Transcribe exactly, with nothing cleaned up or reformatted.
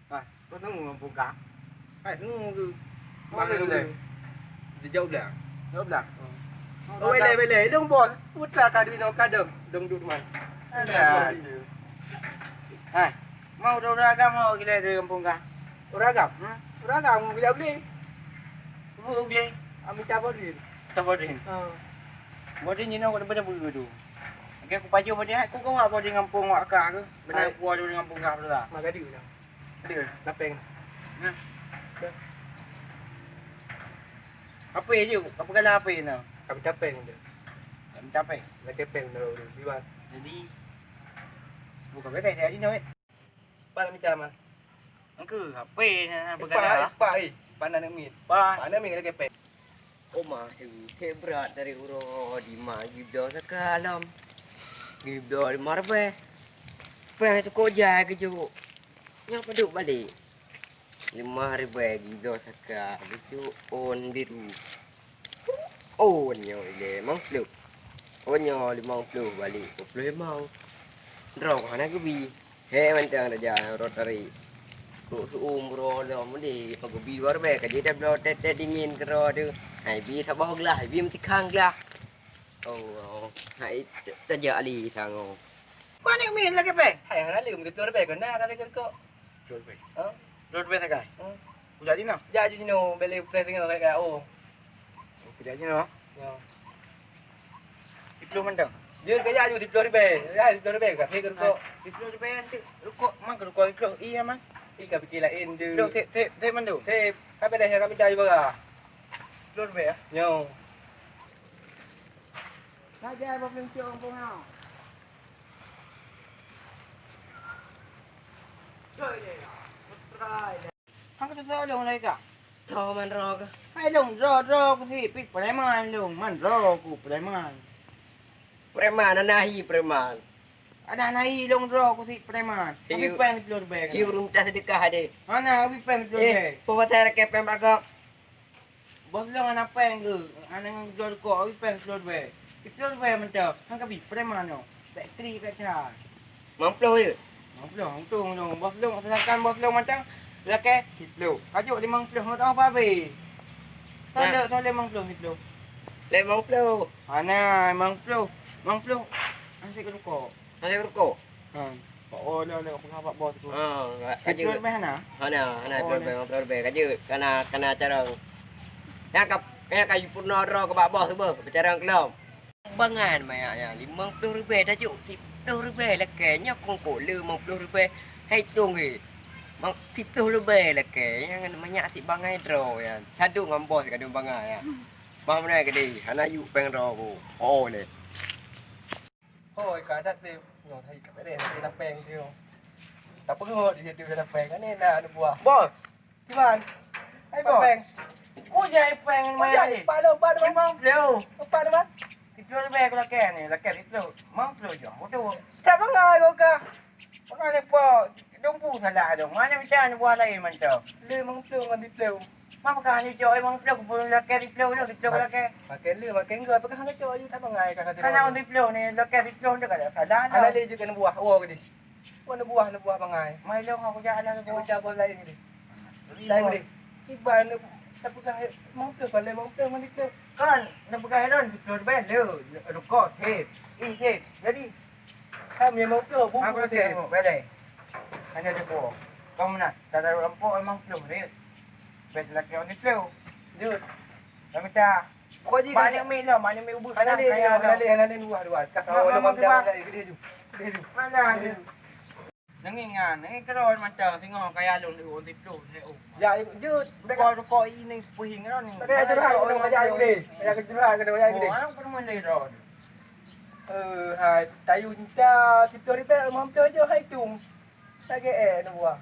Ah, kau tengok orang pungkah. Hai, tengok ke. Mana tu? Jauh belah. Jauh belah. Oh, belai, belai. Dong bos. Putra ka duit nong kadang. Dong duduk man. Ada. Hai. Mau udah uragam mau gila dari kampung kah? Uragam? Hmm? Uragam gila beli. Mau beli. Amin cabut duit. Cabut duit. Ha. Bodin jinoe kau daripada beu tu. Okey, aku pajoh bodin, aku kau buat bodin kampung wak kah ke? Benar. Hai. Aku ada bodin kampung kah betul tak? Magadi dah. Ada. Lapeng. Nah. Apa je? Apa kala apa je nak? Kami tapeng je. Kami tapeng. Lagi peng dulu di luar. Jadi bukan betul dia ni nak. Pak nak minta mah. Engke apa nak berkata? Pak, eh. Pak nak mit. Pak nak mit lagi peng. Oma seutek brat dari uroe di ma gibdo saka alam. Gibdo di marbe. Peng tu kok jai kejuk. Nyang padub balik. Lima ribèe gibdo saka, lucu ôn biru. Ôn nyoe limong ploh. Ôn nyoe limong ploh balik dua ploh limong. Droe hana geubi. He mantong raja rot tari. Kok seuum bro lom deh, pageubi dua ribèe ka jeuet bloe tét-tét dingin keudroe tu. Hai bi saboh glah, hai bi meutikang glah. Oh, hai tajak li sango. Panik min lagèe pèng. Hai hana lé meuteuploh ribèe keu na ka lagèe keu kok. Dua ribèe. Ha? Dua ribèe sagai. Ha? Kujak jinoe. Jak ju jinoe bèlè preh singoh kaya-kaya oh. Kujak jinoe. Ya. Diploh mantong. Jeuet kajak ju diploh ribèe. Ya, diploh ribèe ka keu kok. Diploh ribèe nanti rukok mang keu rukok diploh. Iya mang. Ih ka pikir laén je. Diploh sep sep sep mandum. Sep. Ka beres ya kami dah juga. Diploh ribèe ya. Yo. Sagai bak peuncuek gampông nyoe. Hang ka tutoe lôn lagèe ka? Toh man droe keuh. Hai lôn droe, droe ku si pih preman lôn, man droe ku preman. Preman, hana hi preman. Ada hana hi lôn droe ku si preman. Tapi pèng siploh ribèe. Hi ureueng minta seudeukah deh. Hana, tapi pèng siploh ribèe. Eh, peue pasai rakèe pèng bak gob? Boh lôn hana pèng geuh, hana ngon jok rukok, tapi pèng siploh ribèe. Siploh ribèe mantong, han kabi preman nyoe. Bèk tri bèk that. Limong ploh je. Limong ploh, untông lôn. Boh lôn, sedangkan boh lôn mantong lakèe siploh. Kajok limong ploh ngon oh babé. Soe lé, soe lé limong ploh siploh. Lé limong ploh. Hana, limong ploh. Limong ploh. Asyik rukok. Hana rukok? Ha. Pak oh lé lé peugah bak bos tu. Ha, ka jeuet. Siploh ribèe hana? Hana, hana siploh ribèe, limong ploh ribèe ka jeuet. Kana, kana carông. Nyang ka, nyang ka jipeurunoe droe keu bak bos tu beuh, peucarông keulom. Bangai manyak nyan, limong ploh ribèe tajok, siploh ribèe lakèe. Nyoe kongkot lé limong ploh ribèe, hai tông eh. Mang siploh ribèe lakèe, nyan manyak sit bangai droe nyan. Sadong ngon bos kadang bangai nyan. Bah meunan keudeh, hana yuk pèng droe ku. Oh lé. Hôi, ka that lé. Nyoe hai ka beres, hai na pèng tu. Tapeugöt di situ na pèng. Ane na aneuk buah. Bos. Kiban. Hai bos. Pèng. Ku jai pèng. Ku jai. Pak lo, empat tu, Bang. Limong ploh. Empat tu, Bang. Siploh ribèe ku lakèe ni, lakèe siploh. Limong ploh jom. Betul. Siapa ngai kau ka? Orang ni po, dong pu salah dong. Mana minta aneuk buah lain mantong. Limong ploh ngon siploh. Mak peugah nyoe cok limong ploh, pun lakèe siploh, siploh lakèe. Makai lé, makai enggak, peugah hana cok, aju tak bangai ka kata. Kan orang siploh ni, lakèe siploh tu kada salah. Alah lé je kena buah, oh gede. Buah ni buah, ni buah bangai. Mai long aku jalan aku. Macam buah lain gede. Lain gede. Kiban ni, tak peugah limong ploh, kalau limong ploh, limong ploh. Kan, nak peugah lôn siploh ribèe le, rukok, sip. Ih, sip. Jadi, kan limong ploh, buku sip. Aku tengok, boleh. Hanya ada buah. Kau mana? Tak taruh lampok, limong ploh, sip. Bèk lakèe orang siploh. Jut. Dah minta. Pokok jih mak kan, aneuk miet lah, mak aneuk miet ubeut. Hana lé, hana lé, hana lé dua, dua. Kau mak, mak, mak, mak. Gede ju. Gede ju. Mana ni? Nangis ngan, nangis keudroe mantong singoh kaya lôn di ureueng siploh, nangis, oh. Ya, jut. Rukok, rukok ini puhing kan. Pakai curhat, kena banyak gede. Pakai curhat, kena banyak gede. Oh, orang pun mulai droe. Eh, hai, tayu cinta siploh ribèe, limong ploh je, hai tung. Lagèe eh, na buah.